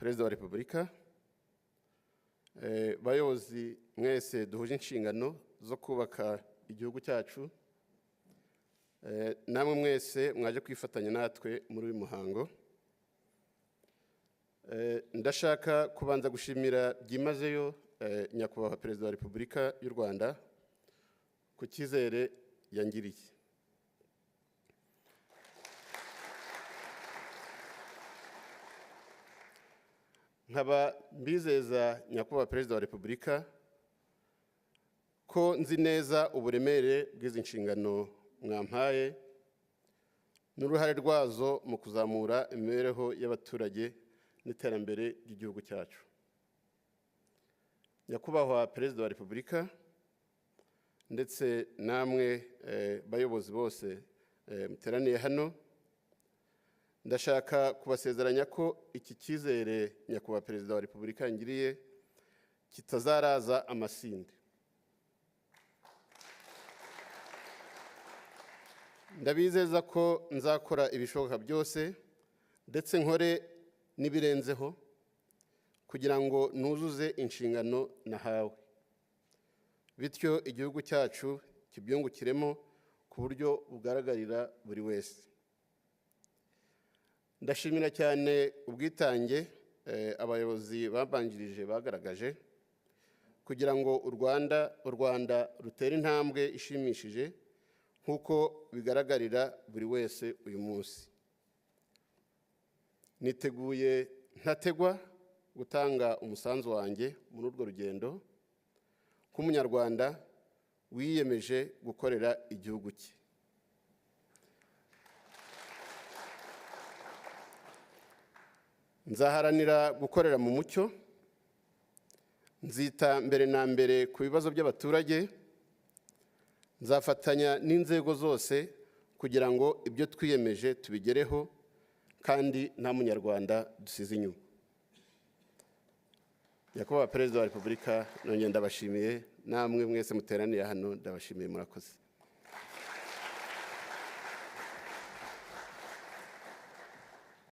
Perezida wa Repubulika, bayobozi mwese duhuje inshingano zo kubaka igihugu cyacu, namwe mwese mwaje kwifatanya natwe muri uyu muhango, ndashaka kubanza gushimira byimazeyo Nyakubahwa Perezida wa Repubulika y'u Rwanda ku cyizere yangiriye. Nkaba mbizeza Nyakubahwa Perezida wa Repubulika ko nzi neza uburemere bw'izi nshingano mwampaye n'uruhare rwazo mu kuzamura imibereho y'abaturage n'iterambere ry'igihugu cyacu. Nyakubahwa Perezida wa Repubulika ndetse namwe bayobozi bose muteraniye hano, ndashaka kubasezeranya ko iki cyizere Nyakubahwa Perezida wa Repubulika yangiriye kitazaraza amasinde. Ndabizeza ko nzakora ibishoboka byose ndetse nkore n'ibirenzeho kugira ngo nuzuze inshingano nahawe, bityo igihugu cyacu kibyungukiremo ku buryo bugaragarira buri wese. Ndashimira cyane ubwitange abayobozi babanjirije bagaragaje kugira ngo u Rwanda rutere intambwe ishimishije nk'uko bigaragarira buri wese uyu munsi. Niteguye ntategwa gutanga umusanzu wanjye muri urwo rugendo nk'umunyarwanda wiyemeje gukorera igihugu cye. Nzaharanira gukorera mu mucyo, nzita mbere na mbere ku bibazo by'abaturage, nzafatanya n'inzego zose kugira ngo ibyo twiyemeje tubigereho kandi nta munyarwanda dusize inyuma. Nyakubahwa Perezida wa Repubulika, nongeye ndabashimiye, namwe mwese muteraniye hano ndabashimiye, murakoze.